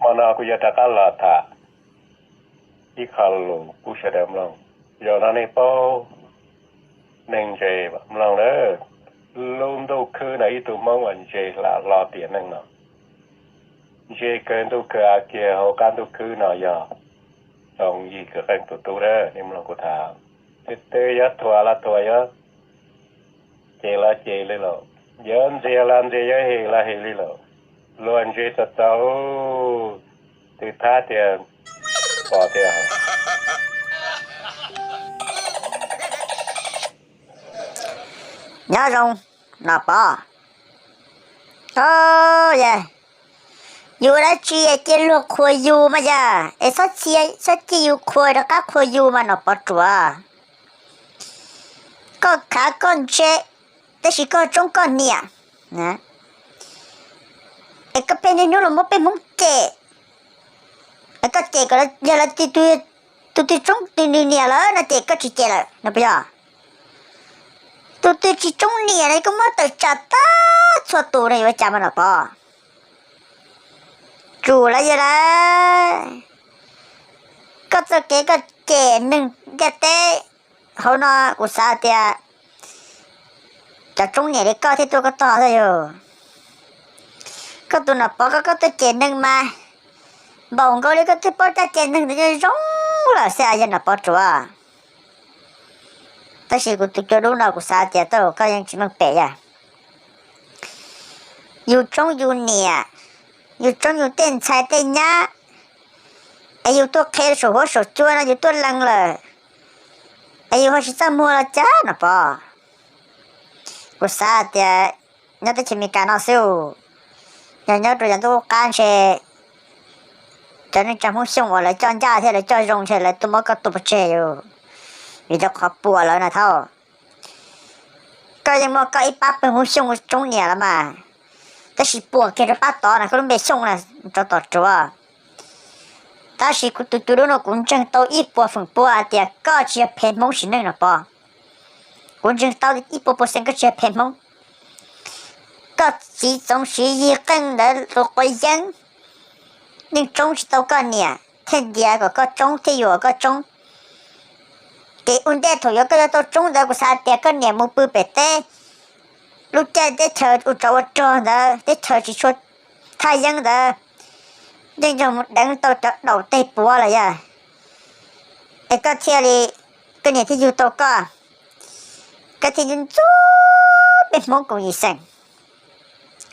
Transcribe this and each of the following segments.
Hmo no kuv yuav rov qab los tham ib qho lus pub sawv daws mloog. Zaum no nej paub neeg ntse mloog lawm. Lub ntuj khwb no ib tug Hmoob uas ntse hlo tiam neej no, ntse kawg ntuj kawg av kiag hauv qab ntuj khwb no yog Txoov Yig Kwv Qeej tus tub na. Nej mloog kuv tham, twg twg yuav thuam los thuam, yuav cem los cem li lawm, yuav ntxias los ntxias, yuav hem los hem li lawm. Luag ntse txaus txaus, twb thab tias pom tias. Nyob zoo, Nom Pov. Yog yus ua dab tsi cia luag qhuas yus mas yog es txhob cia, txhob cia yus qhuas rov qab qhuas yus mas Nom Pov Ruam. Koj khav koj ntse, tab sis koj tsoob koj niam. Es koj pheej niaj hnub los muab peb Hmoob cem. Koj cem kom yog lawv tus twg tsoob tus nws niam lawm no ces koj tsis cem lawm no puas yog? Tus twg tsis tsoob niam no koj muab tawm tsam tag txhua tus no yuav ua cas mas Nom Pov? Tsum lawm yog lawm. Koj txoj kev koj cem neeg ntiaj teb hauv no kuv xav tias cov tsoob niam li koj thiaj tuaj koj tog xwb yog. Koj tus Nom Pov koj, koj tuaj cem neeg mas npaum nkaus li koj twb paub caj cem neeg ntawd zoo lawm xwb yog Nom Pov Ruam. Tab sis kuv tus cua dub no kuv xav tias tej zaum koj yeej tsis meej pem yog. Yus tsoob yus niam, yus tsoob yus tej ntxhais tej nyab, es yus tuaj qhia saum huab saum cua no yus tuaj lees lawm, es yus ho tsis txaj muag los cas Nom Pov? Kuv xav tias nyob teb chaws Amelikas no xwb, yog nyob rau yav ntuj qub qab ntshe cov neej tsa Hmoob Xyooj uas lawv coj ncaj thiab lawv coj zoo ntshe lawv tuaj muab koj tua pov tseg yus, vim rau qhov puas lawv na thaub. Koj yeej muaj koj ib pab pawg Hmoob Xyooj tsoob niam los mas, tab sis puas kiag rau pab tod na, koj lub npe Xyooj na, rau tom Ruam. Tab sis kuv tus cua dub no kuv ntseeg tau ib puas feem pua hais tias koj tsis yog phem Hmoob sim neej Nom Pov. Kuv ntseeg tau ib puas pua xees koj tsis yog phem Hmoob. Koj txiv Txoov Siv Yig Qeej ntawd tus quav yeeb yeej tsoob tsis tau koj niam, thiaj ntiav kom koj tsoob thiaj yuam koj tsoob. Ces ua ntej thaum yuav koj yuav tau tsoob ntawd kuv xav tias koj niam mus pw pem teb, lub caij teb chaws ua tsov ua rog ntawd, teb chaws tsis tshua thaj yeeb ntawd, yeej yog mus deev tau cov daus tej puav lawm yog, es koj thiaj li, koj niam thiaj yug tau koj, koj thiaj ntxub ntxub peb Hmoob koom yim xeem,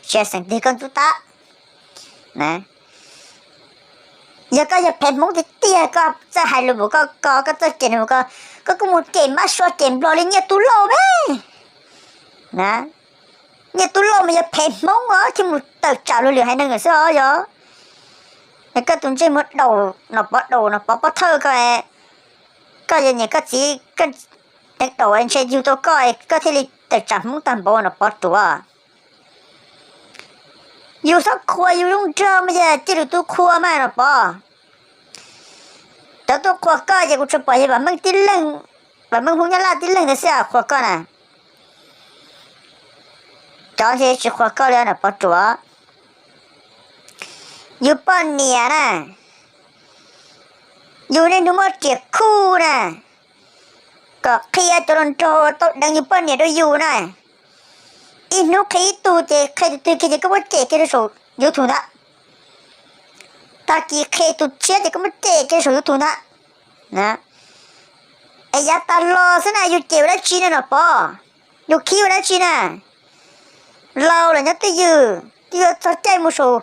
tsis xeem twg koj ntxub tab. Yog koj yog phem Hmoob tiag tiag koj txawj hais lus mus koj ko, koj txawj cem mus ko, koj kuj mus cem mab sua cem nplog li Nyiaj Tub Lauj me. Nyiaj Tub Lauj mas yog phem Hmoob os, thiaj mus tawm tsam luag lwm haiv neeg xwb os yog. Koj tus ntsej muag daus, Nom Pov daus, Nom Pov pov thawj koj, koj yog niam koj txiv, koj deev daus ntshe yug tau koj, koj thiaj li tawm tsam Hmoob tag npaum Nom Pov Ruam. Yus txhob qhuas yus zoo nraug mas yog cia lwm tus qhuas mas Nom Pov. Cov tuaj qhuas koj ces kuv tsuas pom yog Vam Meej tib leeg, Vam Meej Hmoob Nyab Laj tib leeg ntawd xwb qhuas koj na. Cov ntshe tsis qhuas koj li Nom Pov Ruam. Yus poj niam na, yus niaj hnub muab riam khuj na, kom qhia cov hluas nraug tau deev yus poj niam rau yus na. Ib hnub qhia ib tug ces qhia tus twg kiag ces koj muab cem kiag rau saum YouTube ntag. Tag kis qhia tus tshiab ces koj muab cem kiag rau saum YouTube ntag. Es yav tas los xwb na yus cem ua dab tsi na Nom Pov? Yus khib ua dab tsi na? Laus lawm nyob twj ywm, twb yuav txog caij mus saum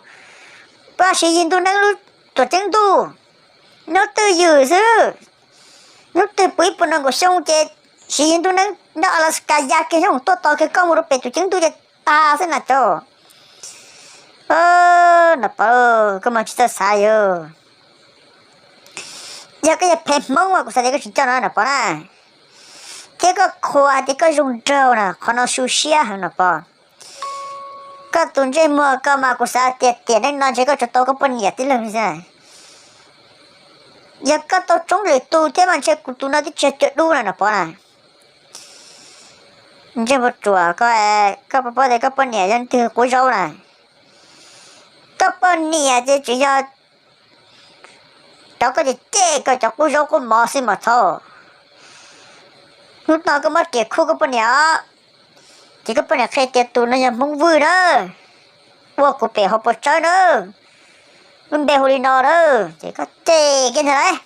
pab Siv Yis Ntuj Neeb lub tuam ceeb ntuj, nyob twj ywm xwb. Hnub twg puv ib puas nees nkaum xyoo ces Siv Yis Ntuj Neeb nyob Alaska ya kiag nyob tuaj tos kiag koj mus rau pem tuam ceeb ntuj ces tag xwb na cov. Nom Pov, koj mas tsis txawj xav yog. Yog koj yog phem Hmoob mas kuv xav tias koj tsis coj no Nom Pov na. Thiab koj qhuas hais tias koj zoo nraug na, qhov no su siab heev Nom Pov. Koj tus ntsej muag koj mas kuv xav tias tiam neej no ntshe koj tsuas tau koj poj niam tib leeg xwb. Yog koj tau tsoob lwm tus thiab mas ntshe kuv tus no twb tsis yog cua dub na Nom Pov na. Ntsej muag ruam koj, koj puas paub tias koj poj niam yog leej twg quav zaub na? Koj poj niam ces tseem yog Cov koj cem cem koj cov qub zaub qub mov xwb mas txhob. Hnub no koj muab riam khu koj poj niam os, ces koj poj niam qhia tias tus no yog Hmoob Vwj na, ua kuv pem hauv paus tsawb na, lub npe hu li no na, ces koj cem kiag ntag lauj.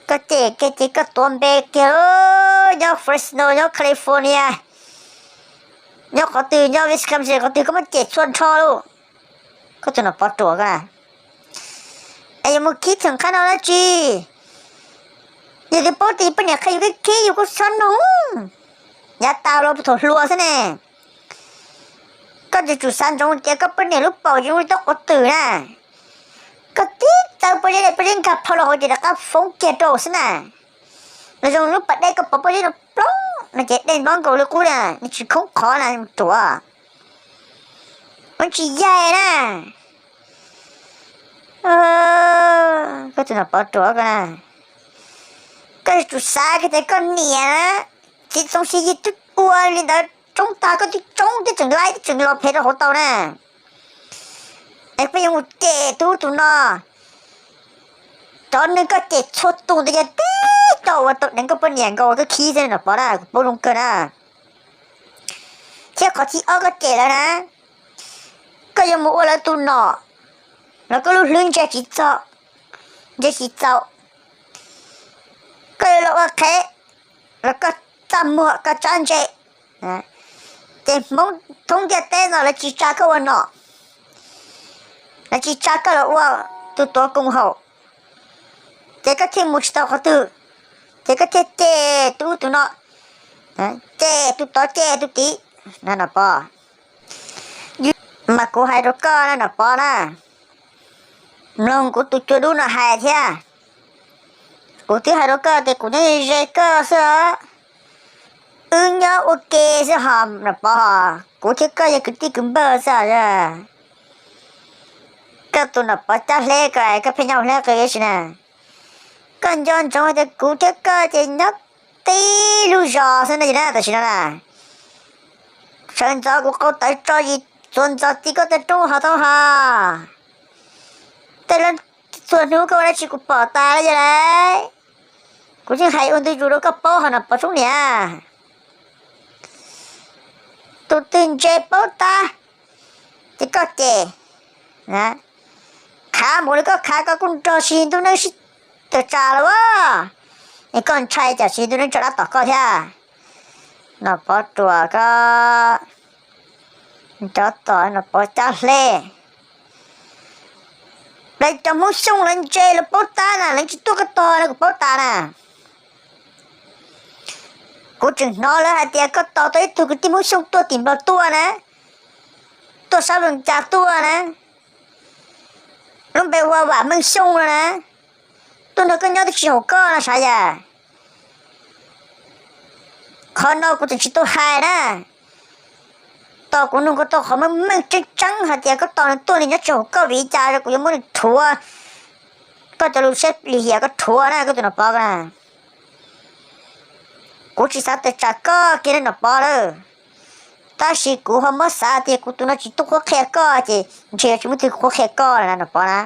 Koj cem kiag ces koj tuav npe kiag lauj, nyob Fresno, nyob California, nyob qhov twg, nyob Wisconsin qhov twg koj muab cem txhua nrho lauj. Koj tus Nom Pov ruam koj na, es yuav mus khib theem qhab no dab tsi? Yog twb paub tias yus poj niam qhia yus kev khib yus kuj txhob nug, yav tas los puag thaum hluas xwb ne. Koj yuav tsum xav ntsoov tias koj poj niam lub paum zoo li tau quav twm na. Koj tib txawb pob zeb, pob zeb nkag plho rau hauv ces rov qab foob kiag rau xwb na. Los zoo lub pas dej koj pov pob zeb no ploog no ces dej nplob nkaus li qub na, nws tsis khoob qhov na, ruam. Ua tsis yaig na. Koj tus Nom Pov ruam koj na. Koj yuav tsum xav kiag tias koj niam na, txiv Txoov Xya Yig twb ua li ntawd tsoob tag koj twb tsoob twb tseem laib twb tseem los phem rau hauv tau na. Es peb yuav mus cem tus ub tus no. Cov neeg koj cem txhua tus ntawd yog tib co uas tau deev koj poj niam nkaus uas koj khib xwb Nom Pov na, kuv paub zoo kawg na. Thiab qhov thib ob koj cem lawv na, koj yuav mus ua lawv tus nom los koj lub hlwb ntse tsis txog, ntse tsis txaus. Koj yuav los ua qhev los koj txaj muag koj tsab ntse. Ces Hmoob thoob ntiaj teb no lawv tsis tsa koj ua nom, lawv tsis tsa koj los ua tus tuav koom haum, ces koj thiaj mus tsis tau qhov twg, ces koj thiaj cem tus ub tus no, cem tus tod cem tus tid. Nom Pov, mas kuv hais rau koj na Nom Pov na, mloog kuv tus cua dub no hais thiab. Kuv twb hais rau koj tias kuv nyob ze koj xwb os. Wb nyob ua ke xwb hos Nom Pov, kuv thiab koj yog kwv tij kwv npawg xwb os. Koj tus Nom Pov Cab Hleb ko koj pheej nyob ua hleb qw ib si na. Koj nco ntsoov hais tias kuv thiab koj ces nyob tib lub zos xwb na, tam sim no na. Sawv ntxov kuv qau tawv tso zis txuas ntxov ti koj tej roob hov tau hos. Tej lawv txhua hnub koj ua dab tsi kuv pom tas li yog lauj. Kuv yeej hais ua ntu zus rau koj paub hos Nom Pov Tsoob niam. Tus twg ntse paub tab, ces koj cem. Khav mus li koj khav koj kuj nrog Tsis His Ntuj Neeb sib tawm tsam lawm as. Es koj ntshai cas Tsis His Ntuj Neeb tso dab tom koj thiab? Nom Pov ruam koj, cov tom Nom Pov Cab Hleb. Lawv cov Hmoob Xyooj lawv ntse lawv paub tab na, lawv tsis tuaj koj tog no kuv paub tas na. Kuv tseem hnov lawv hais tias koj tos tau ib tug kwv tij Hmoob Xyooj tuaj tim Nplog tuaj na, tuaj sab Loos Cas tuaj na, lub npe hu ua Vam Meej Xyooj no na, tuaj nrog koj nyob twb tsis haum koj no sav yas. Qhov no kuv tseem tsis tau hais na. Tos kuv nug koj tau qhov meej meej tseeb tseeb hais tias koj tos nws tuaj nws nyob tsis haum koj vim li cas kuv yuav muab nws rhuav, koj cov lus siab lim hiam koj rhuav na koj tus Nom Pov ko na. Kuv tsis xav tawm tsam koj kiag li Nom Pov lawm, tab sis kuv ho muab xav tias kuv tus no tsis tuaj qhuab qhia koj ces ntshe yuav tsis muaj twg qhuab qhia koj lawm na Nom Pov na.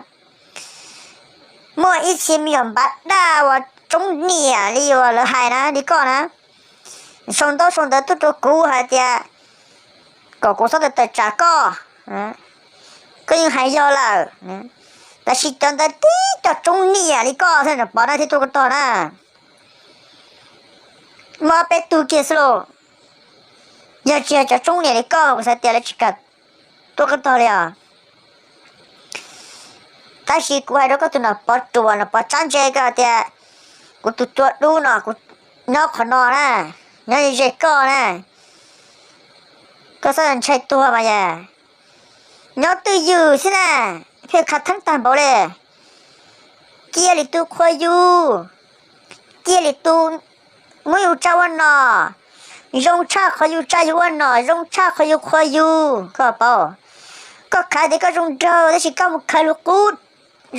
Muaj ib txhia me nyuam npav daj uas tsoob niam li uas lawv hais na li koj na, sau ntaub sau ntawv tuaj rau kuv hais tias kom kuv txhob tawm tsam koj, koj yeej hais yog lawm, tab sis cov ntawd tib co tsoob niam li koj thiab Nom Pov na thiaj tuaj koj tog na. Muaj ob peb tug kiag xwb lauj, yog tsis yog cov tsoob niam li koj kuv xav tias lawv tsis kam tuaj koj tog li os. Tab sis kuv hais rau koj tus Nom Pov ruam Nom Pov tsab ntse ko tias kuv tus cua dub no kuv nyob qhov no na, nyob ze koj na, koj txhob ntshai tuag mas yas. Nyob twj ywm xwb na, pheej khav theeb tag npaum li. Cia li tus qhuas yus, cia li tus muab yus tsa ua nom, zoo tshaj qhov yus tsa yus ua nom, zoo tshaj qhov yus qhuas yus, koj paub. Koj khav tias koj zoo nraug tab sis koj mus khaws lus qub,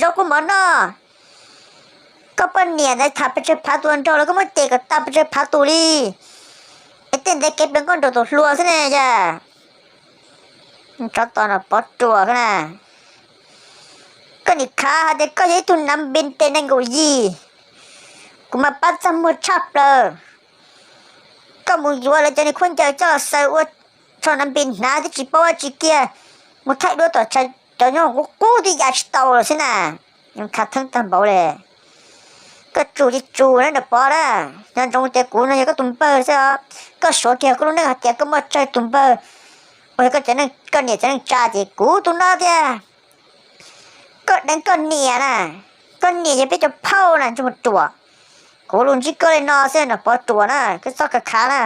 zoo qub mov noj. Koj poj niam ntawd tham pes tsawg phav tus nraug los koj muab cem kom tas pes tsawg phav tus li. Es tej ntawd kev pes nkauj nraug tus hluas xwb ne yas. Tsov tom Nom Pov ruam ko na, Koj nim khav hais tias koj yog ib tug nav npis tes nees nkaum yim, kuv mas pab txaj muag tshaj plaws. Koj mus yuav lawv cov niag khaub ncaws coj xaws ua tso nav npis hnav twb tsis paub dab tsi kiag, mus thaij duab tom tshais cov nyob qub qub twb ya tsis tau lawm xwb na. Khav theeb tag npaum li. Koj tsum ces tsum na Nom Pov na, nco ntsoov tias kuv no yog koj tus npawg xwb os. Koj suav kiag koj lub neej hais tias koj muaj tsawg tus npawg uas yog koj niam cov neej tsa ces kuv tus no tiag. Koj deev koj niam na, koj niam yog peb cov phauj na, ntsuj mus ruam. Kuv lus ntsib koj li no xwb Nom Pov, ruam na, koj txhob khav khav na.